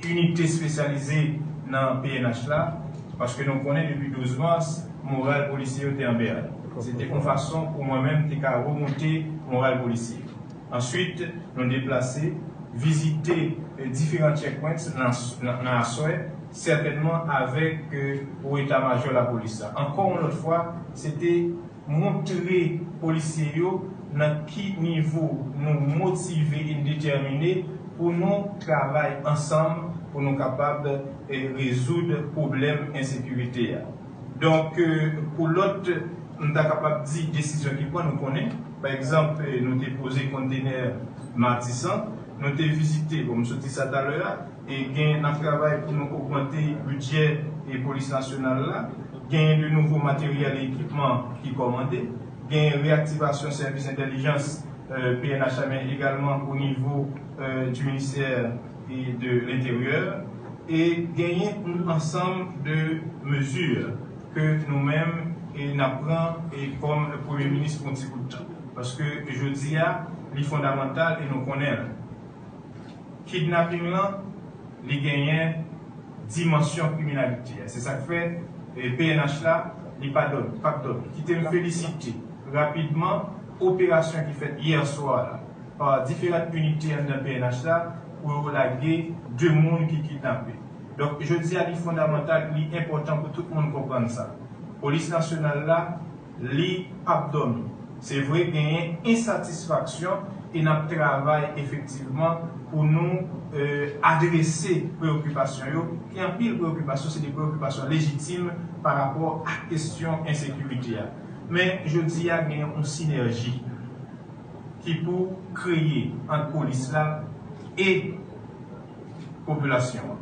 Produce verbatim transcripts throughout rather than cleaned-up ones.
inite espesyalize nan P N H la, paske nou konnen depi douz mas, moral polisye yo te an bèl. Se te yon fason pou mwen menm te ka remonte moral polisye. Answit, nou deplase, vizite eh, diferan checkpoints nan, nan, nan aswè, sètènman avèk eh, o eta majò lapolis la. Ankò yon lòt fwa, se te montre polisye yo nan ki nivo nou motive e detèmine pou nou travay ansanm pou nou kapab eh, rezoud pwoblèm ensekirite a. Donk, eh, pou lòt, m ta kapab di desizyon ki pran, nou konnen. Pa egzanp, eh, nou te poze kontenè Matisan, nou te vizite, bon, m sot di sa talè a, e gen n ap travay pou nou ogmante bidjè e polis nasyonal la, genyen de nouvo materyèl e ekipman ki kòmande, genyen reyaktivasyon sèvis entèlijans eh, P N H la, men egalman o nivo eh, du ministère et de l'Intérieur, e genyen yon ansanm de mezi ke nou menm e n ap pran e kòm Premye Minis pou yon ti bout tan. Paske jodi a, li fondamantal e nou konnen l. Kidnaping lan, li genyen dimansyon kriminalite a. Se sa k fè eh, P N H la, li pa dòmi, p ap dòmi. Kite m felisite rapidman operasyon ki fèt yè swa la pa diferan inite anndan P N H la pou yo lage de moun ki kidnape. Donk, jodi a, li fondamantal, li enpòtan pou tout moun konprann sa. Polis nasyonal la, li p ap dòmi. Se vre, genyen ensatisfaksyon e n ap travay efektivman pou nou eh, adrese preyokipasyon yo. Gen anpil preyokipasyon, se de preyokipasyon lejitim pa rapò ak kesyon ensekirite a. Men, jodi a, gen yon sinèji ki pou kreye ant polis la e popilasyon an.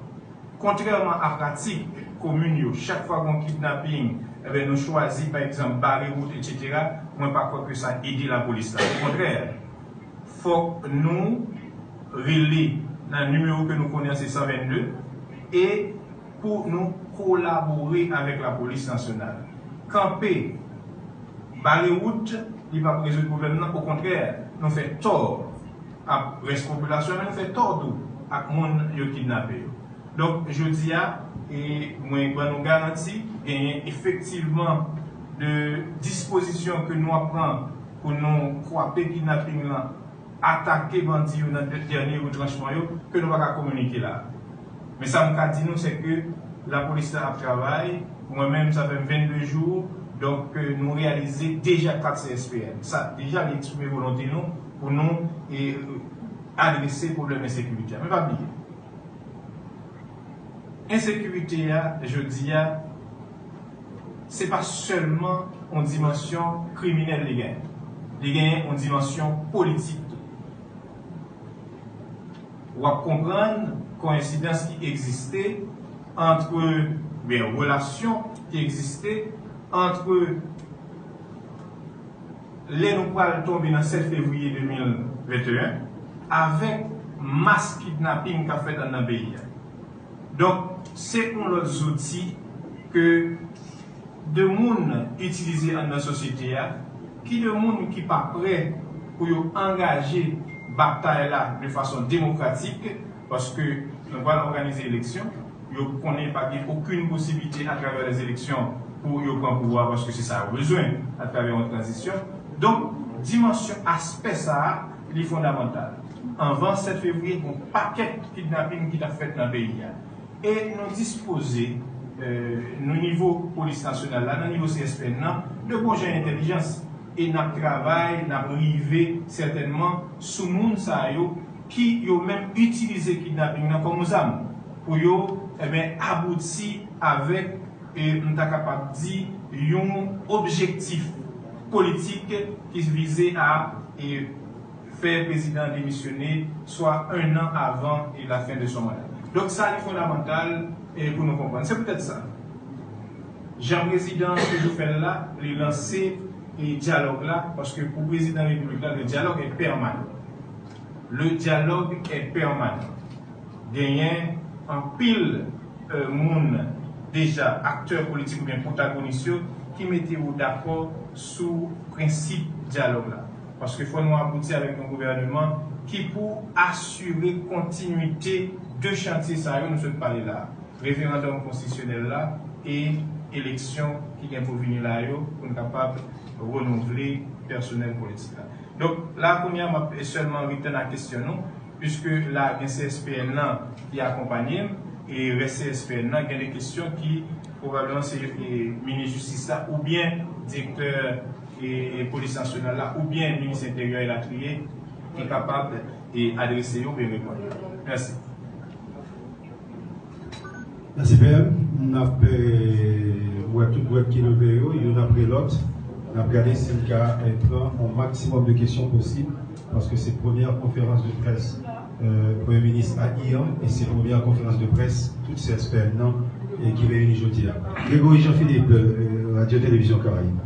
Kontrèman a pratik komin yo, chak fwa gen yon kidnaping, enben, nou chwazi, pa egzanp, bare wout, etsetera, mwen pa kwè ke sa ede lapolis la. Okontrè, fòk nou rele nan nimewo ke nou konnen, se san vennde, e pou nou kolabore avèk lapolis nasyonal. Kanpe, bare wout, li p ap rezoud pwoblèm nan. Okontrè, nou fè tò ak rès popilasyon, men nou fè tò tou ak moun yo kidnape yo. Donk, jodi a, e mwen ban nou garanti, genyen efektivman de dispozisyon ke nou ap pran pou nou kwape kidnaping lan, atake bandi yo nan dè- dènye retranchman yo, ke nou pa ka kominike la. Men sa m ka di nou, se ke lapolis la ap travay. Mwen menm, sa fè m vennde jou, donk, eh, nou reyalize deja kat C S P N. Sa deja li eksprime volonte nou pou nou eh, adrese pwoblèm ensekirite a. Men pa bliye, ensekirite a, jodi a, se pa sèlman yon dimansyon kriminèl li genyen. Li genyen yon dimansyon politik tou. W ap konprann koyensidans ki egziste ant, oubyen relasyon ki egziste ant lè nou pral tonbe nan sèt fevriye de mil venteyen avèk mas kidnaping k ap fèt anndan peyi a. Donk, se yon lòt zouti ke de moun itilize anndan sosyete a, ki de moun ki pa prè pou yo angaje batay la de fason demokratik, paske nou pral òganize eleksyon, yo konnen pa gen okenn posiblite atravè lèzeleksyon pou yo pran pouvwa, paske se sa yo bezwen atravè yon tranzisyon. Donk, dimansyon, aspè sa a, li fondamantal. Anvan sèt fevriye, gen yon pakèt kidnaping ki t ap fèt nan peyi a. E nou dispoze, eh, nan nivo polis nasyonal la, nan nivo C S P N nan, de bon jan entèlijans. E n ap travay, n ap rive sètènman sou moun sa yo ki yo menm itilize kidnaping nan kòm yon zam pou yo, enben, abouti avèk, e m ta kapab di, yon objektif politik ki vize a, e, fè prezidan an demisyone swa en an avan, e, la fen de son manda. Donk, sa li fondamantal, e, pou nou konprann. Se poutèt sa, jan prezidan an toujou fè l la, li lanse, e, dyalòg la, paske pou prezidan repiblik la, le dialogue est permanent. Le dialogue est permanent. Genyen anpil, e, moun deja, aktè politik oubyen pwotagonis yo, ki mete yo dakò sou prensip dyalòg la. Paske fò nou abouti avèk yon gouvèneman ki pou asire kontinwite de chantye sa yo nou sot pale la a, referandòm konstitisyonèl la e eleksyon ki gen pou vini la yo, pou n kapab renouvle pèsonèl politik la. Donk, la kounye a, m ap sèlman retann a kesyon nou, piske la gen C S P N nan ki akonpanye m, e rès C S P N nan, gen de kesyon ki pwobableman se, e, minis jistis la oubyen direktè, e, e polis nasyonal la oubyen minis enteryè elatriye ki kapab, e, adrese yo oubyen reponn yo. Mèsi. Mèsi P M. N ap, e, wè tout dwèt ki leve yo, youn apre lòt. N ap gade si n ka, e, pran yon maksimòm de kesyon posib, paske se premyè konferans de près, e, Premye Minis a I an, e se premyè konferans de près tout C S P N nan, e, ki reyini jodi a. Gregory Jean Philippe, e, Radyo Televizyon Karayib.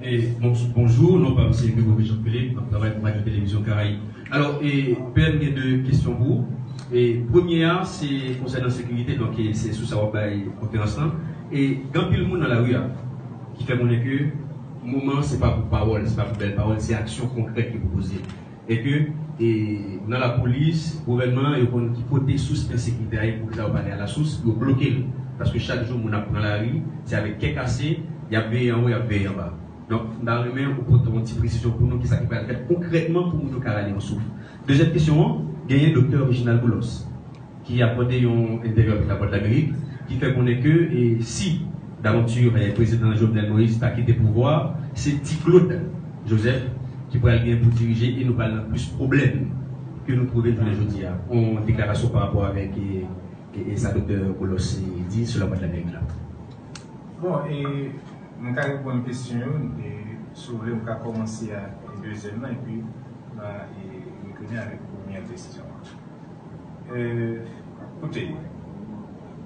E, bon, bonjou, non pa m se Gregory Jean Philippe, m ap travay pou Radyo Televizyon Karayib. Alò, e, P M gen de kesyon pou ou. E, premye a, se konsènan sekirite, donk, e, se sou sa w ap bay konferans lan. E, gen anpil moun nan lari a ki fè konnen ke moman an se pa pou pawòl, se pa pou bèl pawòl, se aksyon konkrèt ki pou poze. E ke, e, nan lapolis, gouvènman an, yo konn ki kote sous ensekirite a ye, pou ke sa yo pa ale alasous, yo bloke l. Paske chak jou moun ap pran lari, se avèk kè kase, y ap veye anwo, y ap veye anba. Donk, m ta renmen ou pote yon ti presizyon pou nou, kisa ki pral fèt konkrètman pou moun yo ka rale yon souf. Dezyèm kesyon an, genyen Doktè Reginald Boulos, ki akòde yon entèvyou avèk Lavwadlamerik, ki fè konnen ke, e, si davanti, e, prezidan Jovenel Moïse ta kite pouvwa a, se Ti Claude Joseph ki pral gen pou dirije e nou pral nan plis pwoblèm ke nou twouve jounen jodi a. Yon deklarasyon pa rapò avèk, e, e, e sa Doktè Boulos, e, di sou Lavwadlamerik la. Bon, e, m ka reponn kesyon yo, e, si w vle, m ka kòmanse ak dezyèm nan, epi m a, e, retounen avèk premyè kesyon an. E, koute,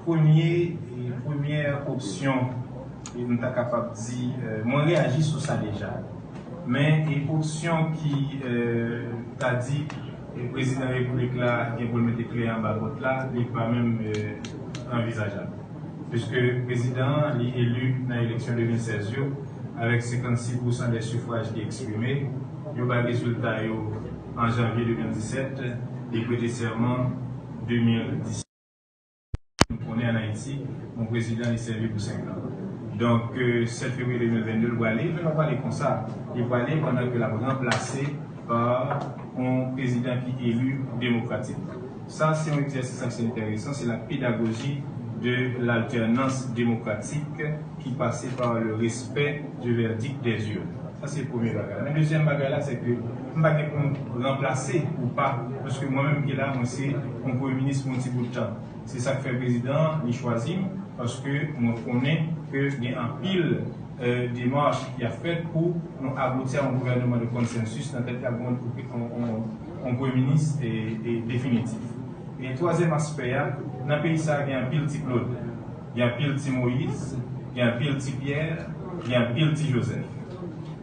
premye, e, premyè opsyon, e, m ta kapab di, e, mwen reyaji sou sa deja. Men, e, opsyon ki, e, ta di, e, prezidan repiblik la gen pou l mete kle anba pòt la, li pa menm, e, anvizajab. Piske prezidan an, li eli nan eleksyon de mil sèz yo, avèk senkannsis pousan dè sifwaj ki eksprime, yo bay rezilta yo an janvye de mil disèt, li prete sèman de mil disèt. Nou konnen ann Ayiti, yon prezidan li sèvi pou senk an. Donk, e, sèt fevriye de mil vennde, l prale, men l pa prale konsa. Li prale pandan ke l ap ranplase pa yon prezidan ki eli demokratikman. Sa, se yon egzèsis ase enteresan, se la pédagogie de l'alternance démocratique qui passe par le respect du verdict des urnes. Sa, se premye bagay la. Men dezyèm bagay la, se ke m pa gen pou m ranplase ou pa, paske mwen menm ki la, mwen se yon premye minis pou yon ti bout tan. Se sa k fè prezidan an, li chwazi m, paske mwen konnen ke gen anpil, e, demach ki ap fèt pou nou abouti a yon gouvènman de konsansis nan tèt la, yon, yon, yon premye minis, e, e, definitif. E twazyèm aspè a, nan peyi sa a gen anpil Ti Claude, gen anpil Ti Moïse, gen anpil Ti Pierre, gen anpil Ti Joseph.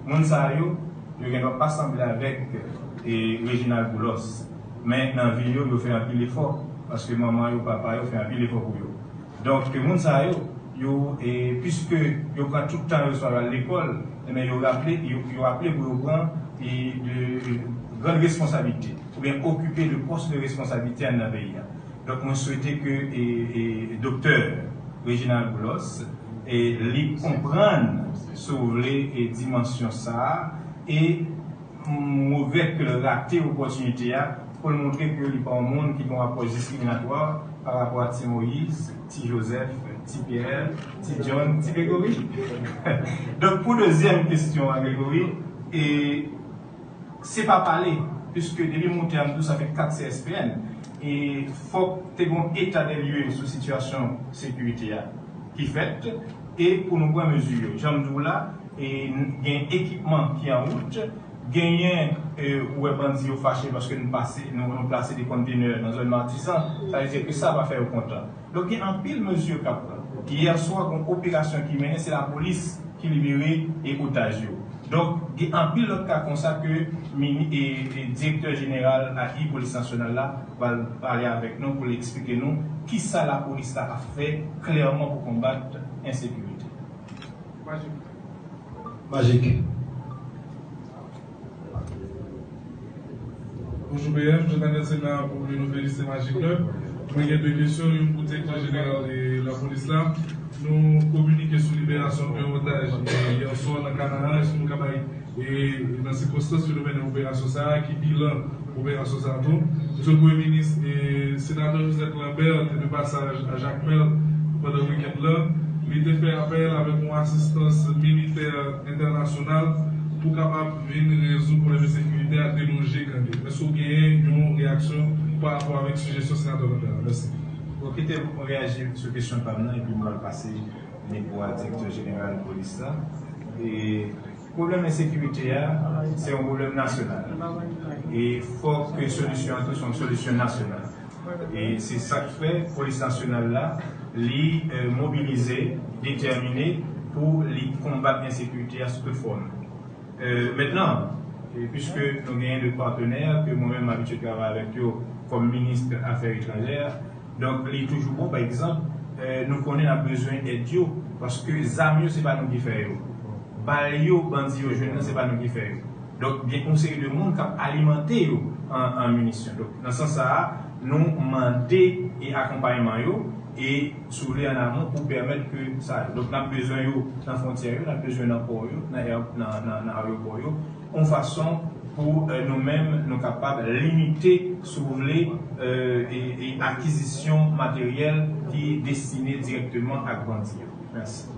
Moun sa yo, yo gendwa pa sanble avèk, e, Reginald Boulos, men nan vi yo, yo fè anpil efò, paske manman yo, papa yo fè anpil efò pou yo. Donk, moun sa yo, yo, e, piske yo pran tout tan yo swa al lekòl, enben, yo raple, yo, yo aple pou yo pran, e, de, de grann responsablite, oubyen okipe de pòs de responsablite anndan peyi a. Donk, mwen swete ke, e, e, Doktè Reginald Boulos, e, li konprann, si w vle, e, dimansyon sa a, e m wè ke l rate opòtinite a pou l montre ke li pa yon moun ki gen yon apwòch diskriminatwa pa rapò a Ti Moïse, Ti Joseph, Ti Pierre, Ti John, Ti Gregory. Donk, pou dezyèm kesyon an, Gregory, e, se pa pale, piske depi m monte a m tou, sa fè kat C S P N, e fòk te gen yon eta de lye sou sitiyasyon sekirite a ki fèt, e pou nou pran mezi yo. Jan m di w la, e, gen ekipman ki an wout, genyen, e, ou wè bandi yo fache paske nou pase, nou, nou plase de kontenè nan zòn Matisan, sa vle di ke sa pa fè yo kontan. Donk, gen anpil mezi k ap pran. Yè swa, gen yon operasyon ki mennen, se lapolis ki libere e otaj yo. Donk, gen anpil lòt ka konsa ke mini, e, e, direktè jeneral a I Polis Nasyonal la pral pale avèk nou pou l eksplike nou kisa lapolis la ap fè klèman pou konbat ensekirite. Majik. Bonjou B M, Jean Daniel Sena pou nou felisite Magik Club. Mwen gen de kesyon, youn pou direktè jeneral de lapolis la. Nou kominike sou liberasyon de otaj yè swa nan Kanaran. Èske nou ka bay, e, nan sikonstans yo nou mennen operasyon sa a, ki bilan operasyon sa a tou? Mesye Premye Minis, e, Senatè Joseph Lambert te de pasaj a Jakmèl pandan wikenn lan. Li te fè apèl avèk yon asistans militè entènasyonal pou kapab vin rezoud pwoblèm ensekirite a, deloje gang yo. Èske w genyen yon reyaksyon pa rapò avèk sijesyon Senatè Lambert la? Mèsi. Bon, kite m reyaji sou kesyon pa m nan, epi m pral pase mikwo a direktè jeneral polis la. E pwoblèm ensekirite a, se yon pwoblèm nasyonal. E fòk ke solisyon an tou se yon solisyon nasyonal. E se sa k fè polis nasyonal la, li, eh, mobilize, detèmine pou li konbat ensekirite a sou tout fòm. Eh, mentnan, e piske nou genyen de patnè ke mwen menm m abitye travay avèk yo kòm minis afè etranjè, donk li toujou bon, pa egzanp, eh, nou konnen n ap bezwen èd yo, paske zam yo se pa nou ki fè yo. Bal yo, bandi yo jwenn nan, se pa nou ki fè yo. Donk, gen yon seri de moun k ap alimante yo an, an minisyon. Donk, nan sans sa a, nou mande e akonpayman yo, e si w vle an amon pou pèmèt ke sa. Donk, n ap bezwen yo nan fwontyè yo, n ap bezwen nan pò yo, nan, nan, nan, nan ayewopò yo, yon fason pou, eh, nou menm, nou kapab limite, si w vle, eh, e, e akizisyon materyèl ki destine dirèkteman ak bandi yo. Mèsi.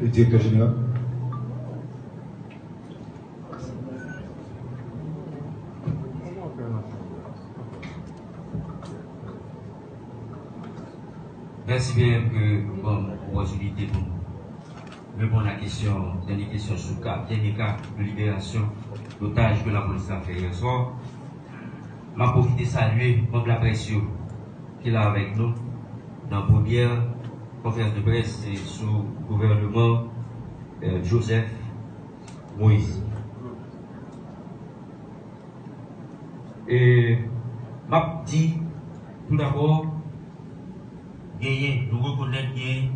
Direktè jeneral. Mèsi byen ke nou ban m opòtinite pou m reponn a kesyon, dènye kesyon sou ka, dènye ka de liberasyon dotaj ke lapolis la fè yè swa. M ap pwofite salye manm laprès yo ki la avèk nou nan premyè konferans de près, se sou gouvènman, eh, Joseph Moïse. E m ap di, tou dabò, genyen, nou rekonèt genyen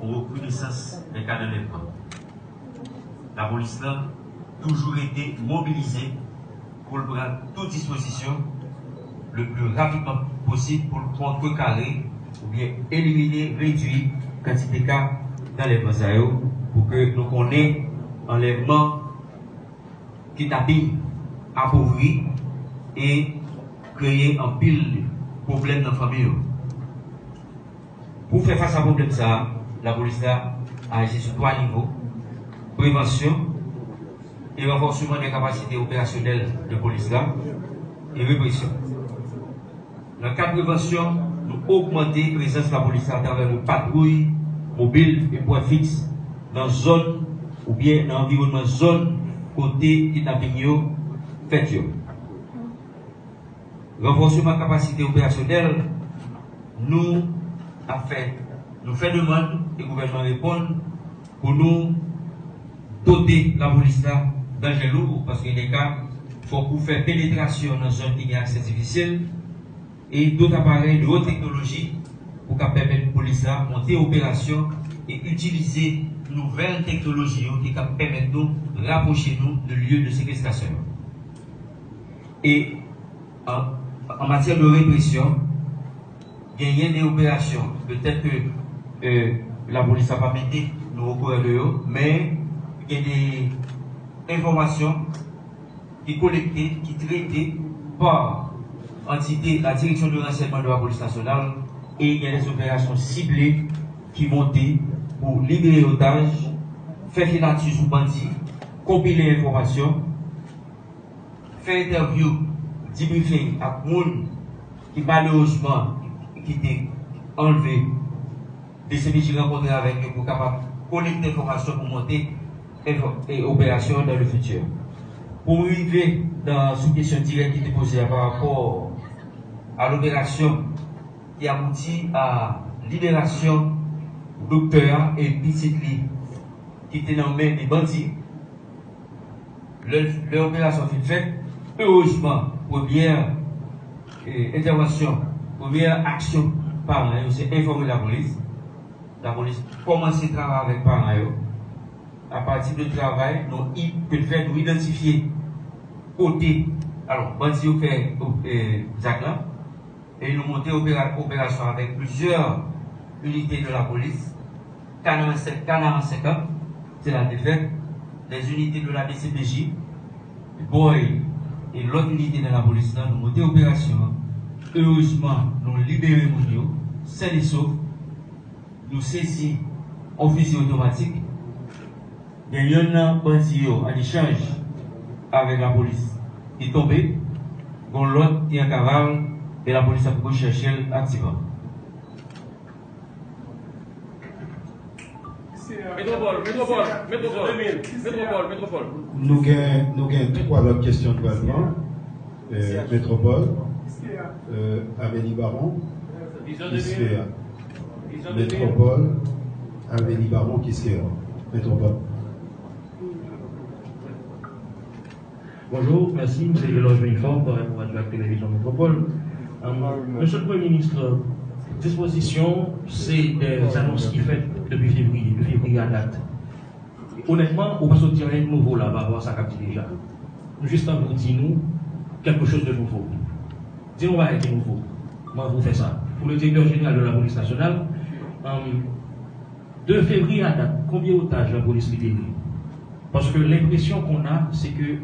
yon rekrinesans nan kad anlèvman. Lapolis lan toujou rete mobilize pou l pran tout dispozisyon le pli rapidman posib pou l kontrekare oubyen elimine, redui kantite ka d'anlèvman sa yo, pou ke nou konnen anlèvman, kidnaping apovri e kreye anpil pwoblèm nan fanmi yo. Pou fè fas a pwoblèm sa a, lapolis la aji sou twa nivo: prevansyon e ranfòsman de kapasite operasyonèl de polis la e represyon. Nan kad prevansyon, nou ogmante prezans lapolis la atravè nou patwouy mobil e pwen fiks nan zòn oubyen nan anviwònman zòn kote kidnaping yo fèt yo. Ranfòsman kapasite operasyonèl, nou ap fè, nou fè demann e gouvènman reponn pou nou dote lapolis la d'anjen lou, paske gen de ka, fòk ou fè penetrasyon nan zòn ki gen aksè difisil, e dòt aparèy de wòt teknoloji pou ka pèmèt polis la monte operasyon e itilize nouvèl teknoloji yo ki ka pèmèt nou rapwoche nou de lye de sekestasyon yo. E an, an matyè de represyon, genyen de operasyon, petèt ke, eh, lapolis la pa mete nou okouran de yo, men gen de enfòmasyon ki kolekte, ki trete pa antite la Direction de Renseignement de la Police Nationale, e gen de operasyon sible ki monte pou libere otaj, fè finati sou bandi, konpile enfòmasyon, fè entèvyou, debriefing ak moun ki malerezman ki te anlve, D C P J rankontre avèk yo pou kapab kolekte enfòmasyon pou monte enfò-, e operasyon dans le futur. Pou m rive nan, sou kesyon dirèk ki te poze a pa rapò a loperasyon ki abouti a liberasyon doktè a e pitit li ki te nan men de bandi. Lè, lè operasyon fin fèt, erezman, premyè, e, entèvansyon, premyè aksyon paran yo, se enfòme lapolis. Lapolis kòmanse travay avèk paran yo. Apati de travay nou i-, ke l fè, nou idantifye kote Alò, bandi yo fè, e, zak la, e nou monte opera-, operasyon avèk plizyè inite de la polis, Kanaran senkant, se la te fèt, les unités de la D C P J, Boy, e lòt inite nan lapolis lan, nou monte operasyon an. Erezman, nou libere moun yo, sèn e sof. Nou sezi yon fizi otomatik. Gen yonn nan bandi yo, an echanj avèk lapolis, ki tonbe. Gen lòt ki an kaval, e lapolis ap rechèche l aktivman. Metwopòl, Metwopòl, Metwopòl, Metwopòl, Metwopòl. Nou gen, nou gen twa lòt kesyon nou pral pran. Euh, Metwopòl, euh, Amélie Baron, Kiskeya. Metwopòl, Amélie Baron, Kiskeya. Metwopòl. Bonjou, mèsi. M se Eloge Villefort, parèt pou Radio ak Televizyon Metwopòl. Mesye le Premye Minis, dispozisyon, se de zanons ki fèt depi fevriye, de fevriye a dat. Onètman, ou pa sot di anyen de nouvo la pa rapò a sa k ap di deja. Nou jis anvi w di nou quelque chose de nouveau. Di nou bagay ki nouvo. Mwen anvi w fè sa. Pou le Directeur Général de la Police Nationale, de fevriye a dat, konbyen otaj lapolis libere? Paske lenpresyon qu'on a, se ke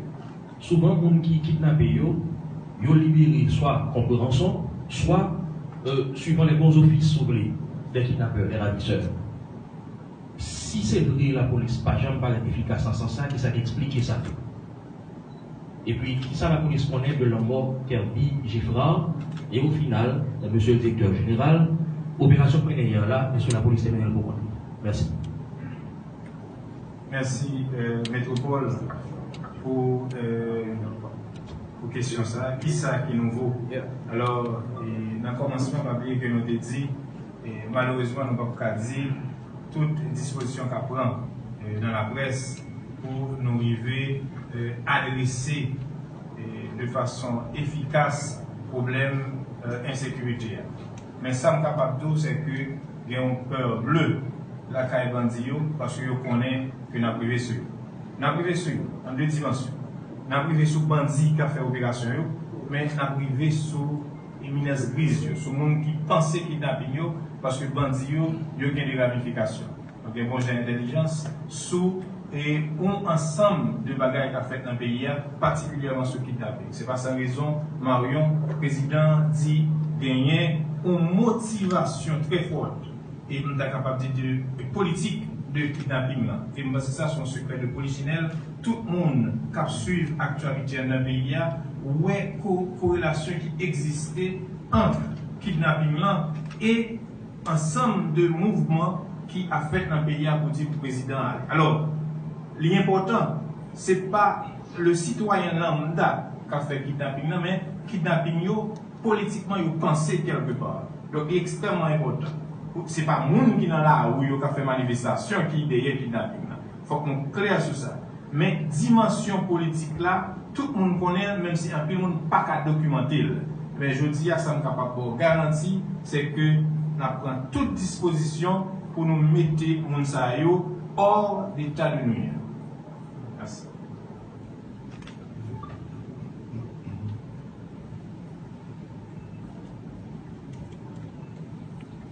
souvan moun ki kidnape yo, yo libere swa kont ranson, swa, euh, suivant les bons offices, si w vle, des kidnappeurs, des ravisseurs. Si se vre lapolis pa janm parèt efikas nan sans sa, kisa k eksplike sa tou? Epi, kisa lapolis konnen de lanmò Kerby Geffrard? E o final, mesye direktè jeneral, operasyon k mennen yè a la, èske lapolis te mennen l pou kont li? Mèsi. Mèsi, euh, Metwopòl, pou, euh, pou kesyon sa a. Kisa ki nouvo? Alò, e, nan kòmansman, pa bliye ke nou te di, e, malerezman, nou p ap ka di tout dispozisyon k ap pran, e, nan laprès pou nou rive, e, adrese, e, de fason efikas pwoblèm, e, ensekirite a. Men sa m kapab di w, se ke gen yon pè ble lakay bandi yo, paske yo konnen ke n ap rive sou yo. N ap rive sou yo nan de dimansyon. N ap rive sou bandi k ap fè operasyon yo, men n ap rive sou eminans griz yo, sou moun ki panse kidnaping yo, paske bandi yo, yo gen de ramifikasyon. Donk, gen bon jan entèlijans sou, e, yon ansanm de bagay k ap fèt nan peyi a, patikilyèman sou kidnaping. Se pa san rezon, Marion, prezidan an di genyen yon motivasyon trè fòt, e m ta kapab di de politik de kidnaping lan. E m panse sa se yon sekrè de polichinèl. Tout moun k ap swiv aktyalite a nan peyi a wè ko-, korelasyon ki egziste ant kidnaping lan e ansanm de mouvman ki ap fèt nan peyi a pou di pou prezidan an ale. Alò, li enpòtan, se pa le sitwayen lanmda k ap fè kidnaping nan, men kidnaping yo, politikman, yo panse kèlkepa. Donk, li ekstrèmman enpòtan. Se pa moun ki nan lari yo k ap fè manifestasyon ki dèyè kidnaping nan. Fòk nou klè sou sa. Men dimansyon politik la, tout moun konnen l, menm si anpil moun pa ka dokimante l. Men jodi a, sa m kapab ba w garanti, se ke n ap pran tout dispozisyon pou nou mete moun sa yo hors d'état de nuire. Mèsi.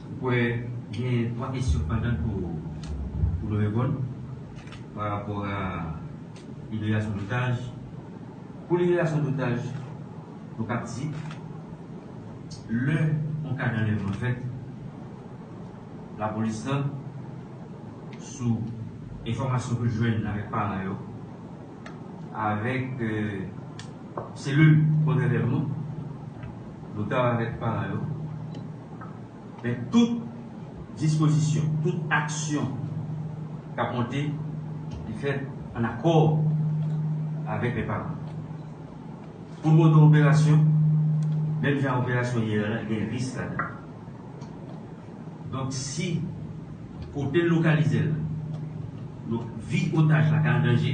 Ou kwè gen twa kesyon pandan pou, pou nou reponn pa rapò a liberasyon dotaj. Pou liberasyon dotaj, nou kab di, lè yon ka d'anlèvman fèt, lapolis lan, sou enfòmasyon ke l jwenn avèk paran yo, avèk, euh, selil kontrarèlman, nou travay avèk paran yo. Men tout dispozisyon, tout aksyon k ap monte, li fèt an akò avèk lè paran. Pou monte yon operasyon, menm jan operasyon yè a la, gen risk ladan. Donk, si kote l lokalize l, donk, vi otaj la ka an danje,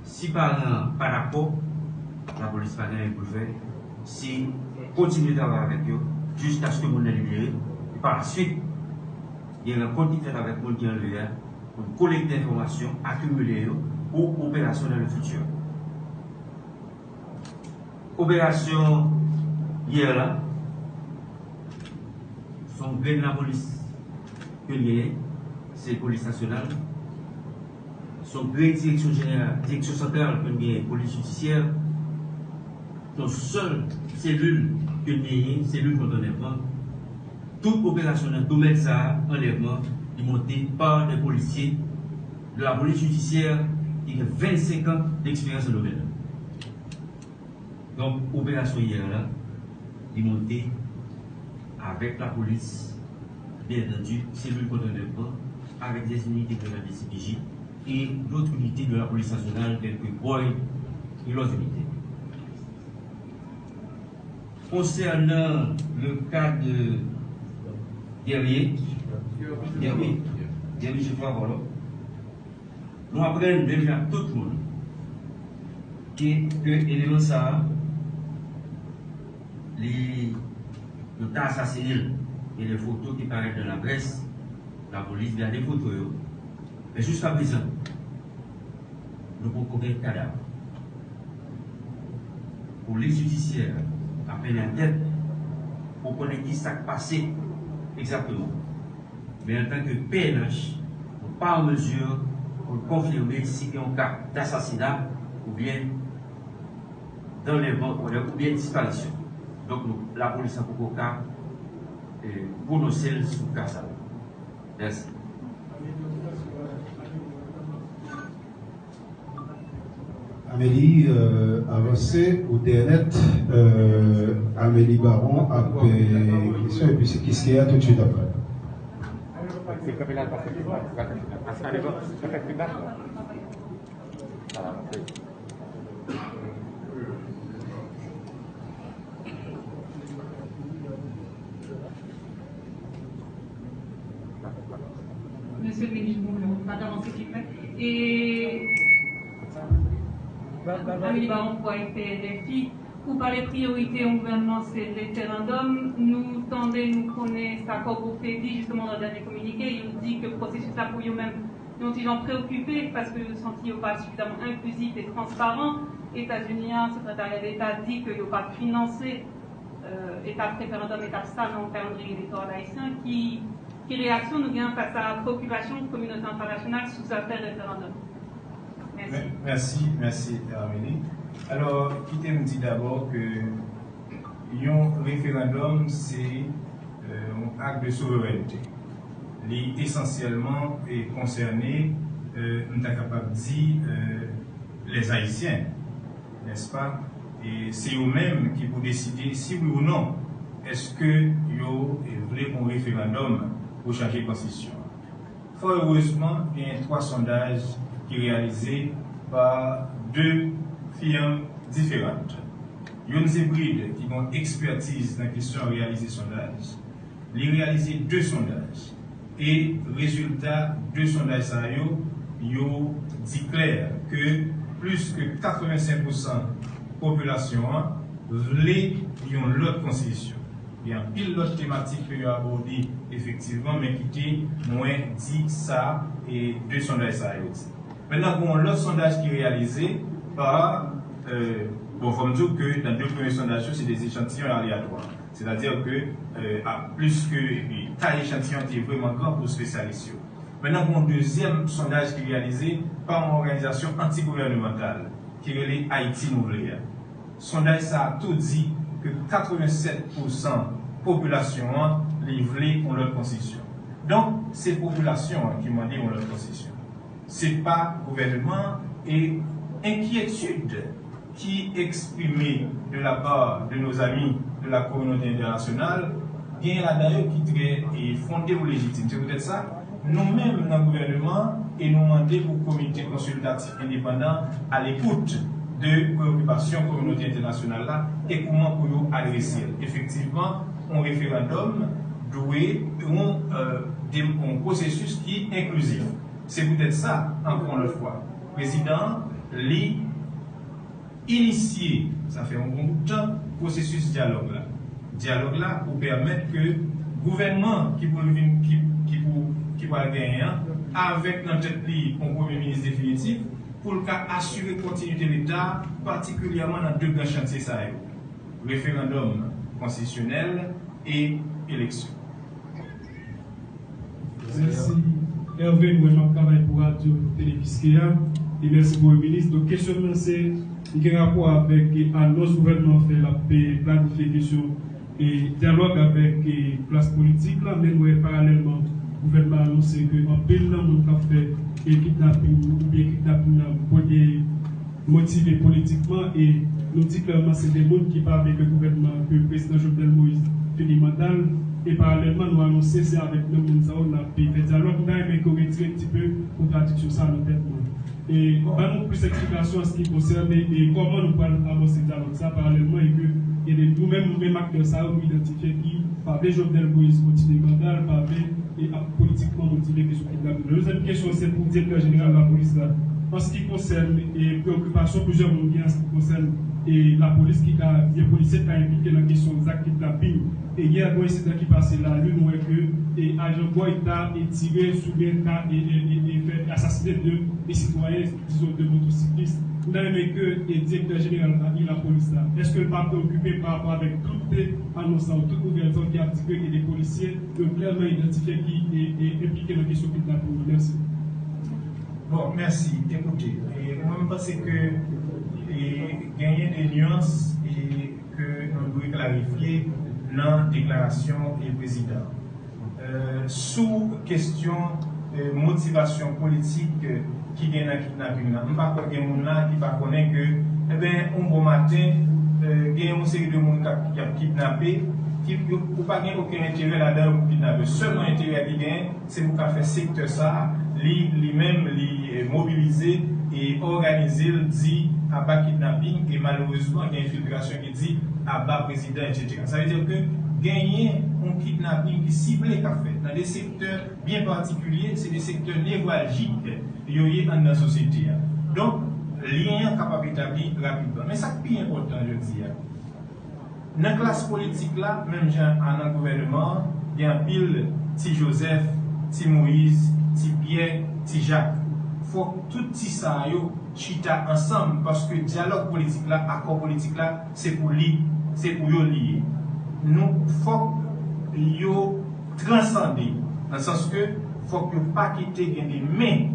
si paran an pa dakò, lapolis pa gen anyen pou l fè, se kontinye travay avèk yo jiskaske moun nan libere, e pa la swit, gen rankont ki fèt avèk moun ki anlve a pou n kolekte enfòmasyon, akimile yo pou operasyon dans le futur. Operasyon yè la, se yon grenn lapolis ke l genyen, se polis nasyonal. Se yon grenn direksyon jeneral, direksyon santral ke l genyen, polis jidisyè. Se yon sèl selil ke l genyen, selil kont anlèvman. Tout operasyon nan domèn sa a, anlèvman, li monte pa de polisye de la police judiciaire ki gen vennsenk an deksperyans nan domèn nan. Donk, operasyon yè la, li monte avèk lapolis, byen antandi, selil kont anlèvman, avèk dèz inite de la D C P J e lòt inite de la polis nasyonal, tèl ke Boy e lòt inite. Konsènan le ka de Guerrier, Guerrier, Guerrier Geoffroy Volo, nou aprann deja tout moun ke, ke eleman sa a, li, yo ta asasinen l. Gen de foto ki parèt nan laprès, lapolis gade foto yo. Men jiskaprezan, nou poko gen kadav. Polis jidisyè ap mennen antèt pou konnen ki sa k pase egzakteman. Men antanke P N H, nou pa an mezi pou n konfime si gen yon ka dasasina oubyen danlèvman oubyen disparisyon. Donk, nou, lapolis la poko ka, eh, pwononse l sou ka sa yo. Mèsi. Amélie, euh, avanse ou tènèt, euh, Amélie Baron ap, euh, kesyon, epi se Kiskeya tout de suite apre. Mesye Minis, bon, nou pa t avanse ki fè. E Amélie Baron pou P N F I, ou pale priyorite yon gouvènman se referandòm. Nou tande, nou konnen sa Kògwoup te di, jisteman, nan dènye kominike, yo di ke pwosesis la pou yo menm, yon ti jan preokipe paske yo santi yo pa sifizaman enklizif e transparan. Etazini an, Sekretarya Deta di ke yo p ap finanse, euh, etap referandòm, etap sa nan kalandriye elektoral ayisyen. Ki, ki reyaksyon nou gen fas a preokipasyon kominote entènasyonal sou zafè referandòm? Mèsi. Mè-, mèsi, mèsi, Herminie. Alò, kite m di dabò ke yon referandòm, se, euh, yon ak de souverènte. Li esansyèlman, eh, konsène, euh, m ta kapab di, euh, les Haïtiens, n'est-ce pas? E se yo menm ki pou deside si wi ou non, èske yo, eh, vle yon referandòm pou chanje konstitisyon an. Fò erezman, gen twa sondaj ki reyalize pa de firm diferan. Youn se Breed, ki gen yon ekspètiz nan kesyon reyalize sondaj. Li reyalize de sondaj. E rezilta de sondaj sa yo, yo di klè ke plis ke katrevensenk pousan popilasyon an vle yon lòt konstitisyon. Gen anpil lòt tematik ke yo abòde efektivman, men kite mwen di sa e de sondaj sa yo di. Mentnan, gen yon lòt sondaj ki reyalize pa, euh, bon, fò m di w ke nan de premye sondaj yo, se de echantiyon alyatwa. Sètadi ke, euh, a plis ke, epi, tay echantiyon te vrèman gran pou espesyalis yo. Mentnan, gen yon dezyèm sondaj ki reyalize pa yon òganizasyon antigouvènemantal ki rele Ayiti Nou Vle a. Sondaj sa a tou di ke katrevennsèt pousan popilasyon an, li vle yon lòt konstitisyon. Donk, se popilasyon an ki mande yon lòt konstitisyon. Se pa gouvènman an, e enkyetid ki eksprime de la part de nos amis de la communauté internationale, gen ladan yo ki trè, e, fonde ou lejitim. Se poutèt sa, nou menm nan gouvènman an, e nou mande pou komite konsiltatif endepandan a lekout de preyokipasyon kominote entènasyonal la e kouman pou yo adrese l. Efektivman, yon referandòm dwe yon, euh, de, yon pwosesis ki enklizif. Se poutèt sa, ankò yon lòt fwa, prezidan an, li inisye, sa fè yon bon bout tan, pwosesis dyalòg la. Dyalòg la pou pèmèt ke gouvènman ki pou vin, ki, ki pou, ki pral genyen an, avèk nan tèt li yon premye minis definitif, pou l ka asire kontinite Leta, patikilyèman nan de gran chantye sa yo. Referandòm konstitisyonèl e eleksyon. Mèsi. Hervé, mwen m ap travay pou radyo Tele Fiske a. E mèsi pou minis. Donk, kesyon mwen se, li gen rapò avèk anons gouvènman an fè l ap planifye kesyon e dyalòg avèk e klas politik la, men m wè paralèlman gouvènman anonse ke anpil nan moun k ap fè e kidnaping oubyen kidnaping nan pou e motive politikman e nou di klèman se de moun ki pa vle ke gouvènman ke prezidan Jovenel Moïse fini manda l e paralèlman nou anonse se avèk menm moun sa yo n ap fè dyalòg. M ta renmen ke w retire yon ti pe kontradiksyon sa nan tèt mwen. E ban nou plis eksplikasyon an se ki konsène e kòman nou pral avanse dyalòg sa paralèlman e ke gen de nou menm nou menm aktè sa yo nou idantifye ki pa vle Jovenel Moïse kontinye manda l, pa vle e ap politikman motive kesyon kidnaping. Dezyèm kesyon se pou direktè jeneral lapolis la. An se ki konsène e preokipasyon plizyè moun gen an se ki konsène e lapolis ki ka gen polisye ki ka enplike nan kesyon zak kidnaping. E yè gen yon ensidan ki pase Lalin, nou wè ke e ajan Boy ta e tire sou men ta e e e e fè asasinen de e sitwayen, dizon de motosiklis. M ta renmen ke e direktè jeneral la e lapolis la, èske l pa preokipe pa rapò avèk tout e anons sa yo, tout nouvèl sa yo ki ap di ke gen de polisye yo klèman idantifye ki e e enplike nan kesyon kidnaping yo? Mèsi. Bon, mèsi. Ekoute, e mwen m panse ke e genyen de nyans e ke nou dwe klarifye nan deklarasyon e prezidan. Sou kesyon motivasyon politik ki gen nan kidnaping nan, m pa kwè gen moun la ki pa konnen ke, enben, yon bon maten, gen yon seri de moun k ap kidnape, ki, ou pa gen okenn enterè ladan yo pou kidnape. Sèlman enterè ki gen, se pou ka fè sektè sa a, li, li menm, li mobilize e òganize l, di aba kidnaping, e malerezman, gen enfiltrasyon ki di aba prezidan, etsetera. Sa vle di ke genyen yon kidnaping ki sible k ap fèt nan de sektè byen patikilye, se de sektè nevraljik yo ye anndan sosyete a. Donk, lyen an kapab etabli rapidman. Men sa k pi enpòtan jodi a, nan klas politik la, menm jan a nan gouvènman an, gen anpil ti Jozèf, ti Moyiz, ti Pyè, ti Jak. Fòk tout ti sa yo chita ansanm, paske dyalòg politik la, akò politik la, se pou li, se pou yo li ye. Nou, fòk yo transande, nan sans ke fòk yo pa kite gen de men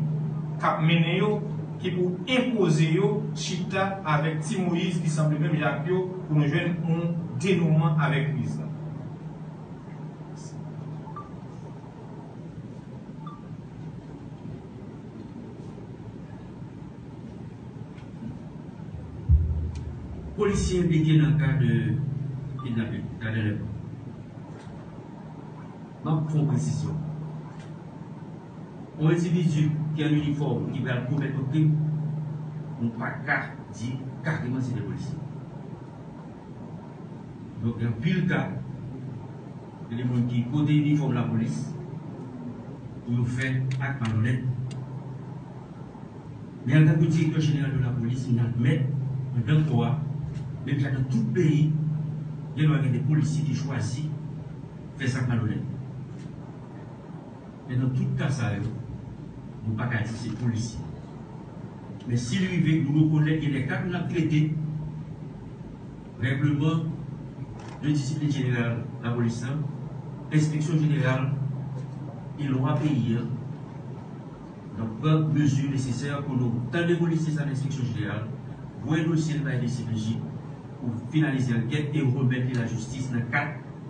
k ap mennen yo, ki pou enpoze yo chita avèk ti Moyiz ki sanble menm jan ak yo pou nou jwenn yon denouman avèk kriz la. Polisye enplike nan ka de kidnaping, ka de lèvman. M ap fè yon presizyon. Yon endividi ki an inifòm ki pral komèt yon krim, nou pa ka di kareman se de polisye. Donk, gen anpil ka, gen de moun ki pote inifòm lapolis pou yo fè ak malonèt. Men antanke direktè jeneral de lapolis, m admèt, anndan kò a, menm jan nan tout peyi, gendwa gen de polisye ki chwazi fè zak malonèt. Men nan tout ka sa yo, nou pa ka di se polisye. Men si li rive, nou rekonèt gen de ka pou n ap trete règleman de disiplin jeneral lapolis la, enspeksyon jeneral e lwa peyi a. N ap pran mezi nesesè pou nou tande polisye sa nan enspeksyon jeneral, voye dosye l bay D C P J pou finalize ankèt e remèt li lajistis nan ka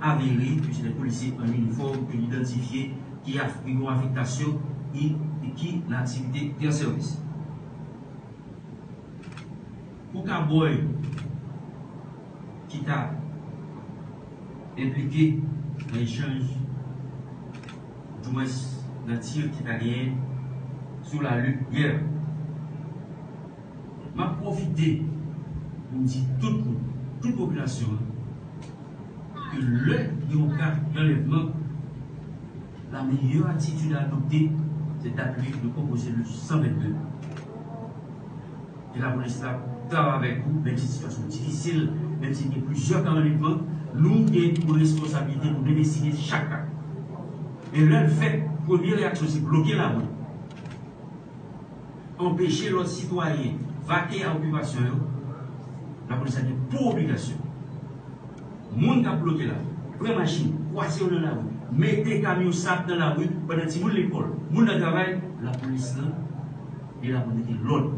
avere ke se de polisye an inifòm ke l idantifye ki gen yon afektasyon e ki nan aktivite ki an sèvis. Pou ka Boy ki ta enplike nan echanj, dimwens nan tir ki ta genyen sou Lalin yè. M ap pwofite pou m di tout moun, tout popilasyon an, ke lè gen yon ka d'anlèvman, la meilleure attitude à adopter, c'est d'appeler le composé le san vennde. E lapolis la travay avèk ou, menm si sitiyasyon difisil, menm si gen plizyè ka anlèvman, nou gen pou responsablite pou nou envestige chak ka. E lè l fèt, premye reyaksyon se bloke lari, anpeche lòt sitwayen vake a okipasyon yo, lapolis la gen pou obligasyon Moun k ap bloke lari, pran machin, kwaze yo nan lari, mete kamyon sab nan lari pandan timoun lekòl, moun nan travay, lapolis lan, li la pou mete lòd.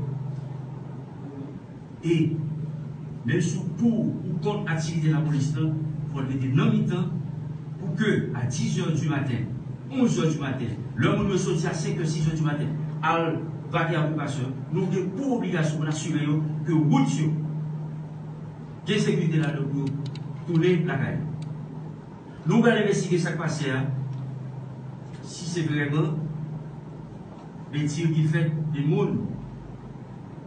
E menm si w pou ou kont aktivite lapolis lan, fò l rete nan mitan pou ke a dizè di maten, onzè di maten, lè moun yo soti a senkè, sizè di maten, al vake avokasyon, nou gen pou obligasyon pou n asire yo ke wout yo gen sekirite ladan pou yo tounen lakay yo. Nou pral envestige sa k pase a, si se vrèman de tir ki fèt, de moun,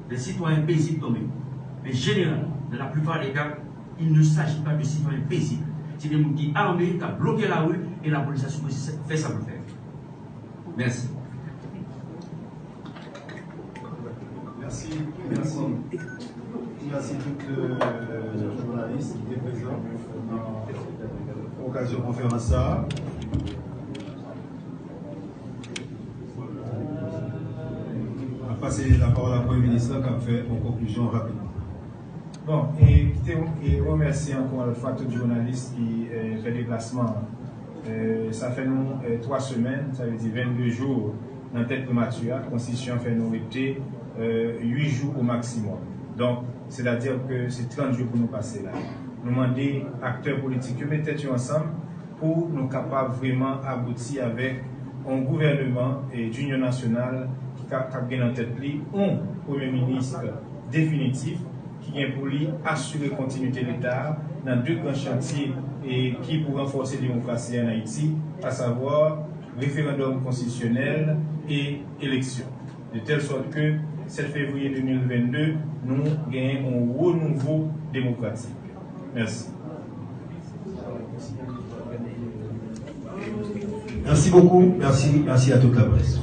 de sitwayen pezib tonbe. Men jeneralman, dans la plupart des cas, il ne s'agit pas de citoyens paisibles. Se de moun ki ame, k ap bloke lari, e lapolis la sipoze fè sa pou l fè. Mèsi. Mèsi, mèsi. Mèsi tout jounalis ki te prezan nan okazyon konferans sa a. Mwen pase lapawòl a Premye Minis lan k ap fè yon konklizyon rapidman. Bon, e kite e remèsye ankò yon lòt fwa tout jounalis ki e, fè deplasman an. E, sa fè nou e, twa semèn, sa vle di vennde jou nan tèt primati a. Konstitisyon an fè nou rete e, uit jou o maksimòm. Donk, sètadi ke se trant jou pou nou pase la. Nou mande aktè politik yo met tèt yo ansanm pou nou kapab vrèman abouti avèk yon gouvèneman e, dinyon nasyonal ki ka, k ap gen nan tèt li yon premye minis definitif ki gen pou li asire kontinite Leta a nan de gran chantye e, ki pou ranfòse demokrasi ann Ayiti, asavwa referandòm konstitisyonèl e eleksyon. De tèl sòt ke sèt fevriye de mil vennde, nou genyen yon wo nouvo demokratik. Mèsi. Merci beaucoup. Merci, merci à toute la presse.